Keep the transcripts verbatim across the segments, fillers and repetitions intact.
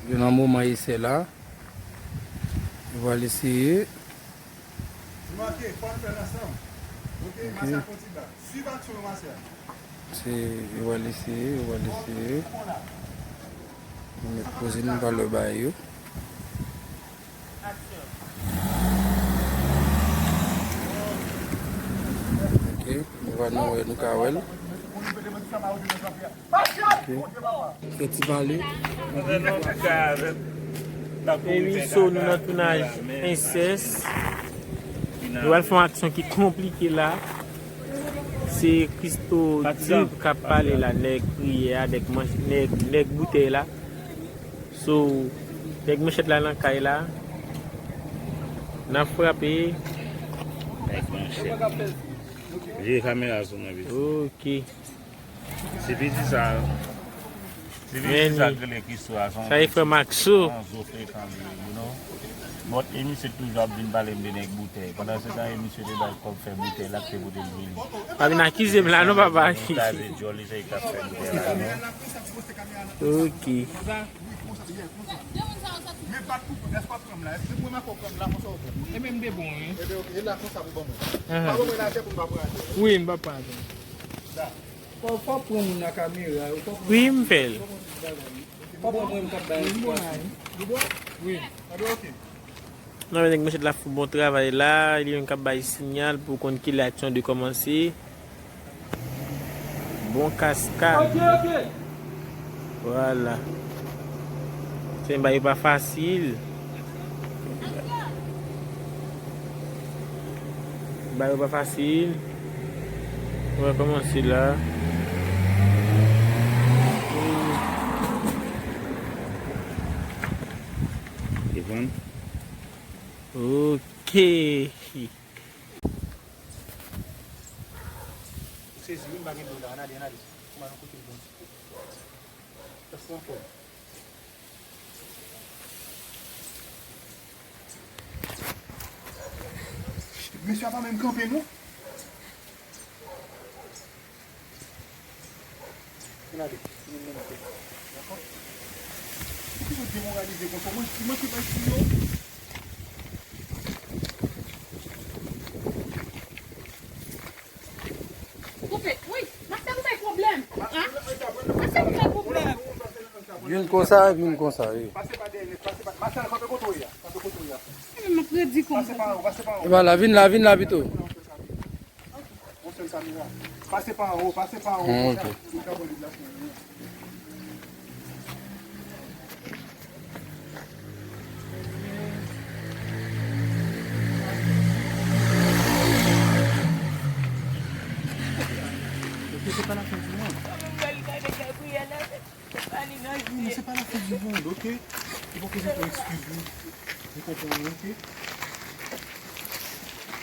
Nan moman esè la, nou pral eseye. Ok, fò n fè l ansanm. Ok, ok. Mase a fè yon ti blag. Swiv aksyon yo, mase a. Se, yo pral eseye, yo pral eseye. Nou met poze, nou pral wè bagay yo. Ok, nou va, nou wè, nou ka wè l. Ok. Fè ti pale. E wi, so nou nan tounaj Ensès. Nou al fè yon aksyon ki konplike la. Se Christo Dib k ap pale la, nèg priyè a, nèg manch-, nèg, nèg boutèy la. So, nèg manchèt la nan kay la. N ap frape. Nèg manchèt. Vire kamera sou mwen, piti. Ok. Se piti sa. Se piti sa k rele Christo a, se yon sa e frè Maxo. Yon zo frekan li ye, you know. But emisye toujou ap vin pale m de nèg boutèy. Pandan se tan emisye te bay kòb fè boutèy la, te pote l vini. Pa vin akize m la non, papa. Li kraze djòl li, se li k ap fè boutèy la, you know. Ok. Men bat pou kont, èske w ap pran m la? Èske mwen m ap pran m la, konsa w pran m? E menm de bon, wi. Ebyen, ok, e la konsa pou ban mwen. Ahan. Pa ban mwen lajan pou m pa pran atè. Wi, m pa pran atè. Sa. Fò, fò pran moun nan kamera, fò pran. Wi, m fè l. Fò pran mwen m k ap bay enfòmasyon. Wi. Ebyen, ok. Non, men nèg manchèt la fè bon travay la, li menm k ap bay siyal pou konn kilè aksyon dwe kòmanse. Bon kaskad. Ok, ok. Vwala. Se bagay yo pa fasil. Bagay yo pa fasil. Mwen kòmanse la. Devan. Ok. Ou sezi wi, m pa gen dlo la. Ann ale, ann ale. Kouman nou kote l bon ti kou. Tèt fè anfòm. Mesye a pa menm kanpe non. Ann ale, nou menm fè. Dakò? Poukisa w demoralize konsa? Mwen, mwen ki bay sou yo. Koupe, wi, Marcel ou bay pwoblèm. An? Marcel ou bay pwoblèm. Youn konsa, youn konsa, wi. Pase pa dèyè nèt, pase pa, Marcel, kanpe kote w ye a, kanpe kote w ye a. Mwen menm m ap redi kòm. Pase pa anwo, pase pa anwo. E pa la, vin la, vin la pito. Yon sèl kamera. Pase pa anwo, pase pa anwo. Hmm, konsa, ok. Ou ka pran deplasman yo. Ok, se pa la fin du monde. Wi, men se pa la fin du monde, ok? Ou poko jete yon eskiz, wi. Ou konprann mwen, ok?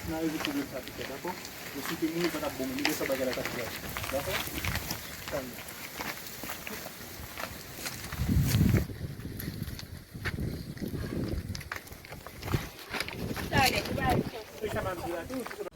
N a rezoud pwoblèm sa tou fè, dakò? Mwen si te mouri pa t ap bon, men lè sa bagay la t ap grav, dakò? Kalme. Talè, ou pa al chèche.